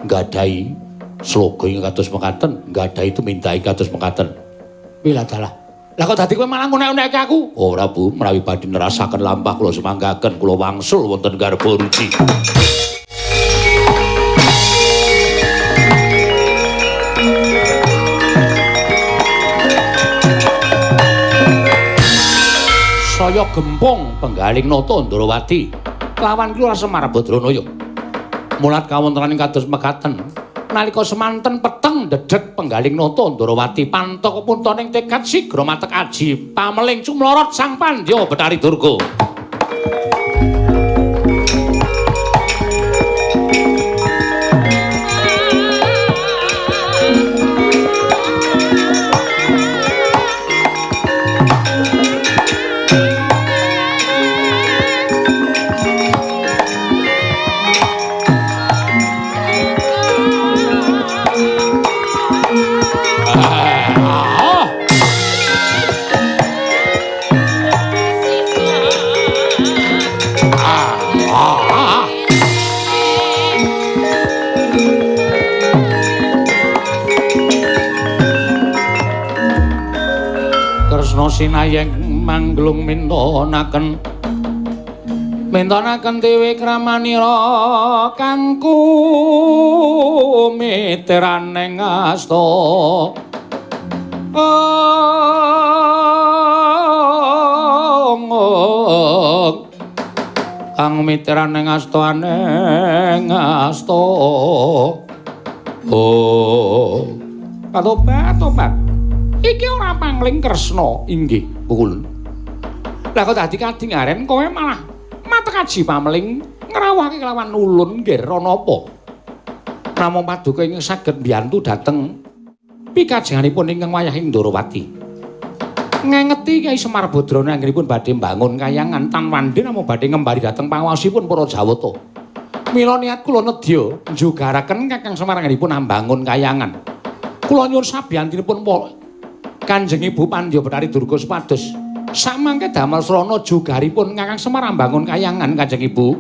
nggadahi sloga ingkang kados mekaten, nggadahi tumindak kados mekaten. Wiladalah. Lah kok dadi kowe malah ngunek-unekke aku? Oh Prabu, menawi badhe nerasaken lampah kula semanggaken kula wangsul wonten garba ruci. Saya gempung penggaling nata Ndrawati lawan Ki Semar Badranaya. Mulat kawontenan kados mekaten. Nalika semanten peteng dedhet penggaling nata Ndrawati pantaka puntaning tekad sigra matek aji pameling cumlorot sang Pandya Bathari Durga. Sinayeng mangglung mintonaken mintonaken dewi kramanira kangku miteraning asta Kang mitran ing astane asta. Oh. Patobat, tobat. Iki ora pangling Kresna inggih pukulun. Lah kok dadi kadingaren kowe malah matekaji pameling ngrawuhake kelawan ulun nggih ana apa? Namung paduka ingkang saged mbiyantu dhateng pikajenganipun ingkang wayah ing Ndorowati. Ngengeti Kyai Semar Badrana anggenipun badhe mbangun kayangan tan wandhe namung badhe ngembari dhateng panguwasipun para Jawata. Mila niat kula nedya njugaraken Kakang Semar anggenipun ambangun kayangan. Kula nyuwun sabiyantinipun Kanjeng Ibu Pandya Bathari Durga supados samangke damel srana jugaripun Kakang Semar ambangun kayangan Kanjeng Ibu.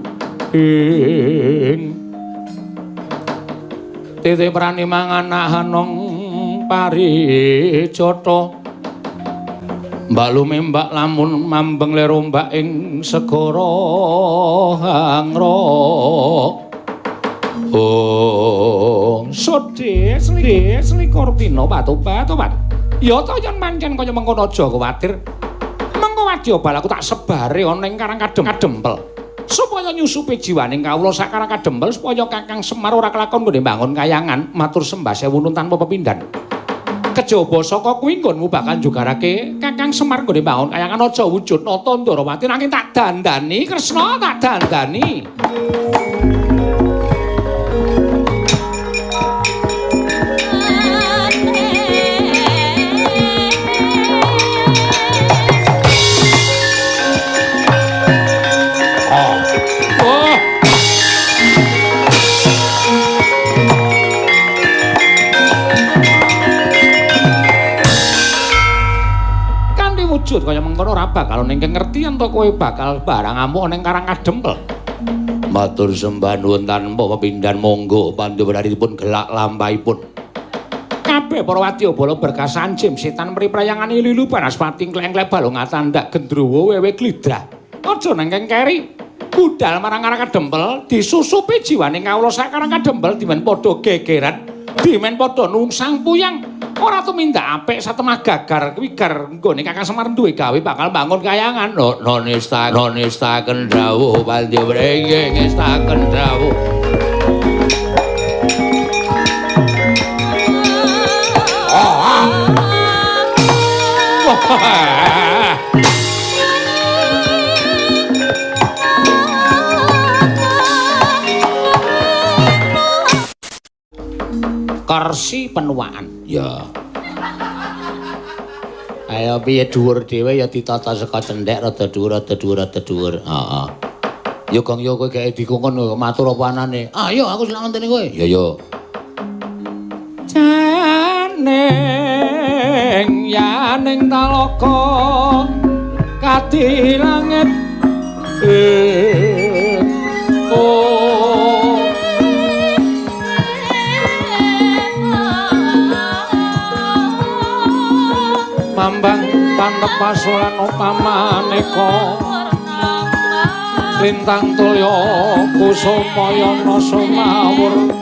Ing titi prani mangan hanong parijata. Mbak lumembak lamun mambeng lerombak ing segara hangra. Oh, sodhe selikur dina patobat-tobat. Ya ta yen pancen kaya mengkono aja kuwatir. Mengko wadyabala aku tak sebare ana ing Karang Kadempel. Supaya nyusupi jiwaning kawula sak Karang Kadempel supaya Kakang Semar ora kelakon nggone mbangun kayangan matur sembah sewu tanpa pepindhan. Kejaba saka kuwi nggonmu bakal njugarake Kakang Semar nggone mbangun kayangan aja wujud nata Ndorowati nanging tak dandani Kresna tak dandani. Oh. Wujud kaya mengkono ora bakal ning ngerti yen to kowe bakal barang amuk ning Karang Kadempel. Matur sembah nuwun tanpa pepindhan monggo pandhawaripun gelak lampahipun. Kabeh para wadyabala berkas anjim setan mriprayangane lilu banaspati kleng-kleng balung atandak gendruwo wewe glidrah. Aja nang keri. Budal marang Karang Kadempel disusupi jiwane kawula sak Karang Kadempel dimen padha gegeran, dimen padha nungsang puyang. Ora tumindak apik satemah gagar kuwi gar nggone Kakang Semar duwe gawe bakal bangun kayangan. No nista no nestaken dawuh pandya inggih ngestaken dawuh. Kursi penuaan. Ya. Ayo piye dhuwur dhewe ya ditata saka cendhek rada dhuwur rada dhuwur rada dhuwur. Heeh. Ya Gong ya kowe gek dikongkon matur apa anane. Ayo aku selak ngenteni kowe. Ya ya. Janing yaning talaga kadi langit. Oh. Mambang pantep pasulan upamaneka lintang tulya kusumayana sumawur.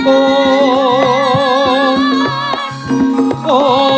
Oh, oh, oh.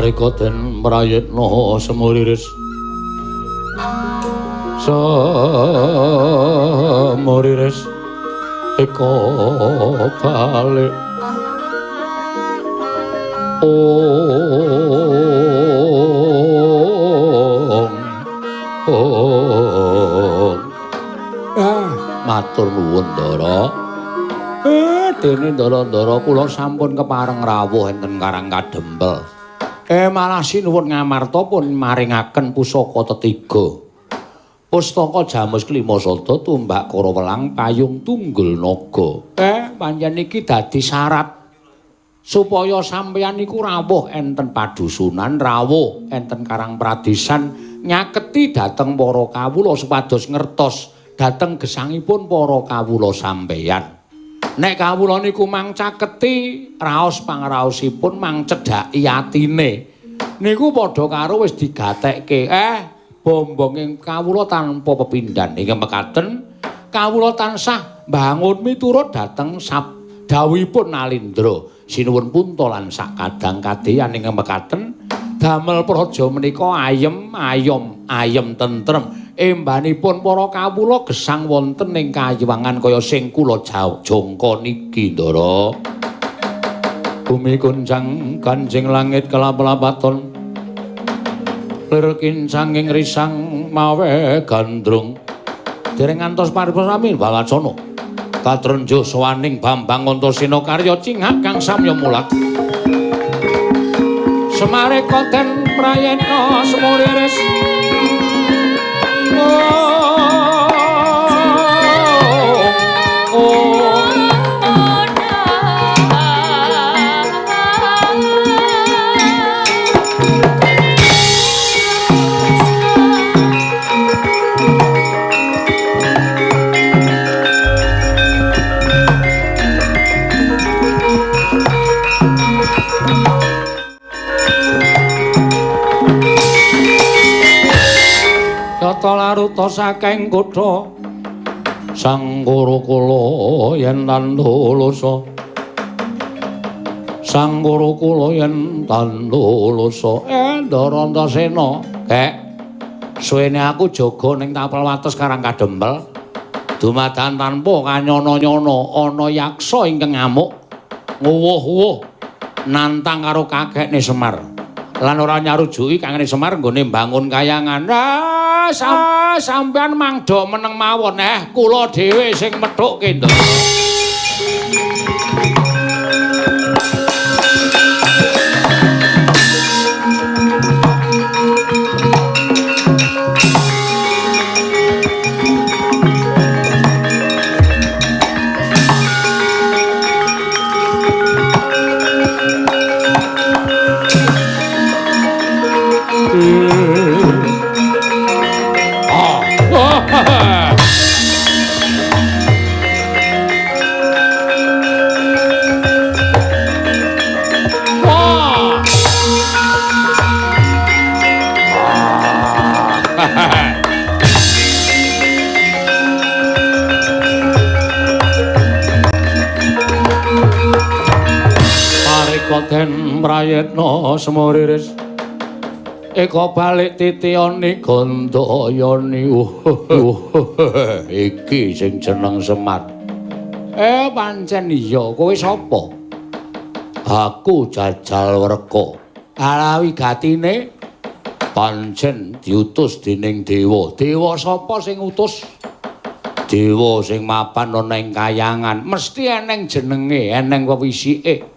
Semarika den prayitna semuriris. Semuriris eka balik. Ong ong. Matur nuwun Ndara. Dene Ndara-ndara kula sampun kepareng rawuh enten Karang Kadempel. Malah sinuwun ngamarta pun maringaken pusaka tetiga. Pustaka Jamus Klima Sada tumbak Karawelang payung tunggul naga. Pancen iki dadi syarat supaya sampeyan niku rawuh enten padusunan, rawuh enten Karang Pradesan nyaketi dhateng para kawula supados ngertos dhateng gesangipun para kawula sampeyan. Nek kawula niku mang caketi raos pangraosipun mang cedhaki atine niku padha karo wis digatekke. Bombonging kawula tanpa pepindhan ingkang mekaten kawula tansah mbangun miturut dhateng dawuhipun Nalindra sinuwun punta lan sakadang kadeyan ingkang mekaten damel praja menika ayem ayom ayem tentrem. Embanipun para kawula gesang wonten ing kayiwangan kaya sing kula jangka niki Ndara. Bumi kuncang kanjing langit kelap-lapaton lir kincanging risang mawe gandrung. Dereng ngantos paripurna walacana katrenjo sowaning Bambang Antasena karya cingak kang samya mulat. Semareka den prayitna semuriris. Laruta saking kutha Sang Gurukula yen tandulusa Sang Gurukula yen tandulusa. Ndara Antasena kek suwene aku jaga ning tapel wates Karang Kadempel dumadan tanpa kanyono-nyono ana yaksa ingkang ngamuk nguwuh-uwuh nantang karo kakekne Semar lan ora nyarujuki kangene Semar nggone mbangun kayangan. Sampeyan mangda meneng mawon kula dhewe sing methukke Ndara. Den prayitna semuriris eka balik titiyane gandayani. Iki sing jeneng Semar. Pancen iya, kowe sapa? Aku Jajal Werka. Alawi gatine pancen diutus dening dewa. Dewa sapa sing utus? Dewa sing mapan ana ing kayangan, mesti eneng jenenge, eneng wewisike.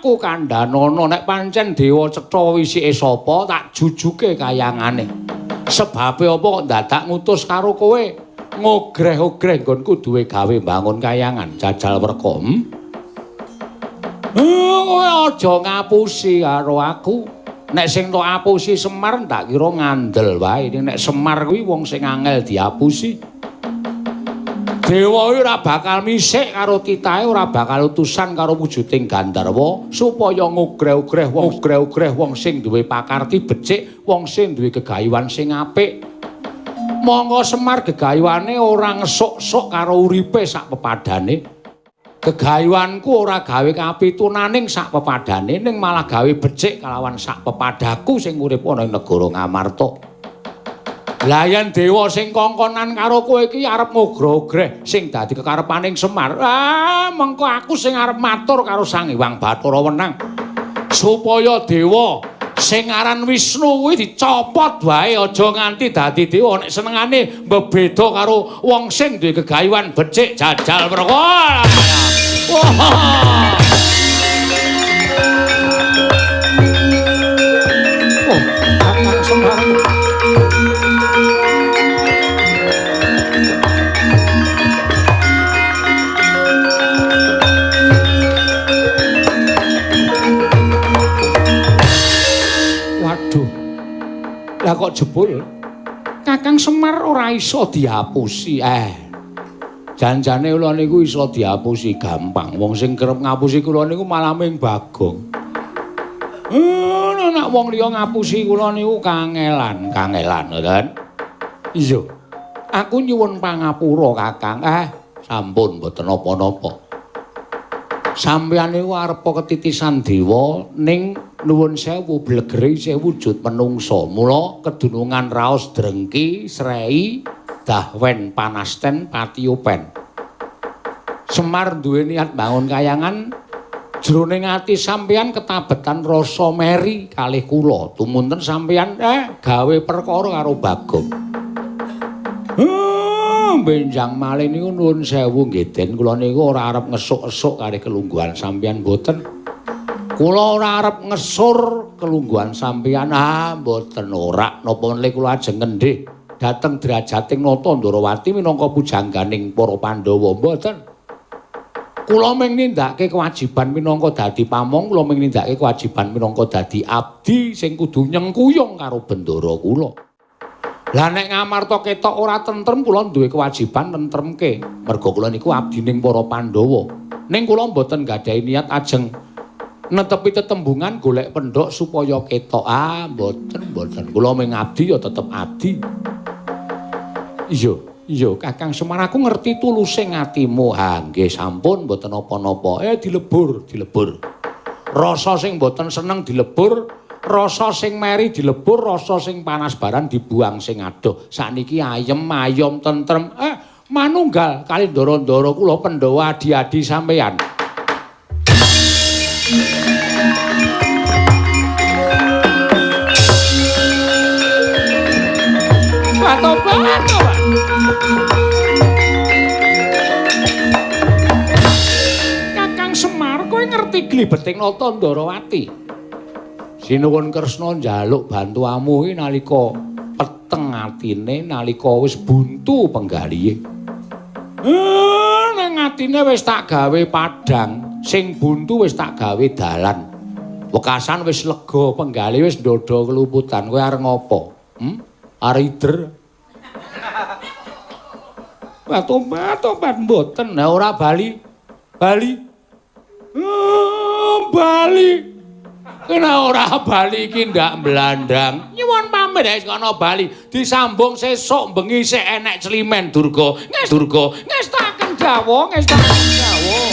Aku kandhanono nek pancen dewa cetha wisike sapa tak jujuke kayangane. Sebabe apa kok dadak ngutus karo kowe ngogreh-ogreh nggonku duwe gawe mbangun kayangan Jajal Werka. Kowe aja ngapusi karo aku. Nek sing tok apusi Semar tak kira ngandel wae. Nek Semar kuwi wong sing angel diapusi. Dewa ora bakal misik karo titahe, ora bakal utusan karo wujuding Gandharwa supaya ngogreh-ogreh wong ogreh-ogreh wong sing duwe pakarti becik, wong sing duwe gegayuhan sing apik. Monggo Semar gegayuhane ora ngesuk-sok karo uripe sak pepadane. Gegayuhanku ora gawe kapitunaning sak pepadane ning malah gawe becik kalawan sak pepadaku sing urip ana ing negara Ngamarta. Lah yen dewa sing kongkonan karo kowe iki arep ngogra-ogreh sing dadi kekarepaning Semar. Ah, mengko aku sing arep matur karo Sang Hyang Bathara Wenang supaya dewa sing aran Wisnu kuwi dicopot wae aja nganti dadi dewa nek senengane mbebeda karo wong sing duwe gegayuhan becik jajal perkara. Wah. Oh, Kakang Semar. Waduh. Lah kok jebul Kakang Semar ora iso dihapusi. Janjane kula niku iso dihapusi gampang. Wong sing kerep ngapusi kula niku malah ming Bagong. Nek wong liya ngapusi kula niku kangelan, kangelan ngoten. Iya. Aku nyuwun pangapura, Kakang. Sampun mboten napa-napa. Sampeyan niku arepa ketitisan dewa ning nuwun sewu blegere isih wujud menungsa. Mula kedunungan raos drengki, srei, dahwen panasten patiopen. Semar duwe niat bangun kayangan jroning ati sampeyan ketabetan rasa meri kalih kula. Tumunten sampeyan gawe perkara karo Bagong. Benjang malih niku nuwun sewu nggih Den, kula niku ora arep ngesuk-esuk kalih kelungguhan sampeyan mboten. Kula ora arep ngesur kelungguhan sampeyan. Ah, mboten ora. Napa meneh kula ajeng ngendhih dhateng derajating Nata Ndorowati minangka pujangganing para Pandhawa mboten. Kula mung nindakake kewajiban minangka dadi pamong, kula mung nindakake kewajiban minangka dadi abdi sing kudu nyengkuyung karo bendara kula. Lah nek Ngamarta ketok ora tentrem, kula duwe kewajiban nentremke. Merga kula niku abdining para Pandhawa. Ning kula mboten gadhahi niat ajeng netepi tetembungan golek pendhok supaya ketok. Ah, mboten, mboten. Kula mung abdi ya tetep abdi. Iya, iya Kakang Semar, aku ngerti tuluse atimu. Ha nggih sampun mboten napa-napa. Dilebur, dilebur. Rasa sing mboten seneng dilebur, rasa sing meri dilebur, rasa sing panas baran dibuang sing adoh. Sakniki ayem ayom tentrem. Manunggal kali ndara-ndara kula Pandhawa adi-adi sampeyan. Tobat, tobat. Kakang Semar, kowe ngerti glibeting Nata Ndorowati? Sinuwun Kresna njaluk bantuamu iki nalika peteng atine, nalika wis buntu penggalihe. Nang atine wis tak gawe padhang, sing buntu wis tak gawe dalan. Wekasan wis lega, penggalih wis ndodho keluputan. Kowe arep ngopo? Arep ider. Tobat, tobat mboten. Lah ora bali. Bali. Bali. Kena ora bali iki ndak mblandang. Nyuwun pamit wis kono bali. Disambung sesuk bengi sik enek climen Durga. Nges Durga, ngestaken dawuh, ngestaken dawuh.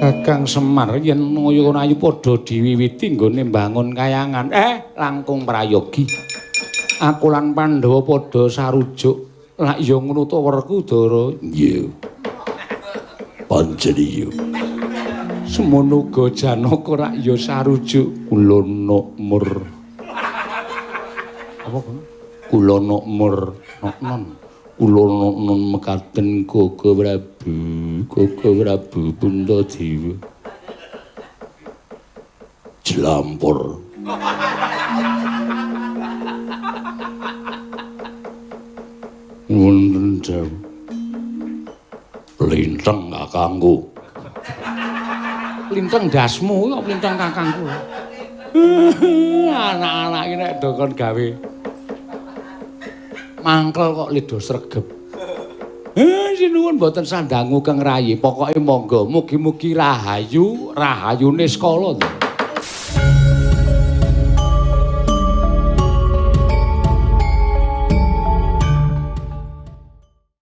Kakang Semar yen kaya ayu padha diwiwiti nggone mbangun kayangan. Langkung prayogi. Aku lan Pandhawa padha sarujuk. Lak ya ngono to Werkudara. Nggih. Pancen iya. Semono uga Janaka rak ya sarujuk kula nokmur. Apa kono? Kula nokmur noknon. Kula nun mekaten Koko Prabu, Koko Prabu Puntadewa. Jlampur. Wonten dawuh. Linteng kakangku. Linteng ndasmu kok linteng kakangku. Anak-anak iki nek do kon gawe mangkel kok lido sregep. Sinuwun mboten sandangu Kang Rayi, pokoke monggo mugi-mugi rahayu, rahayune skala.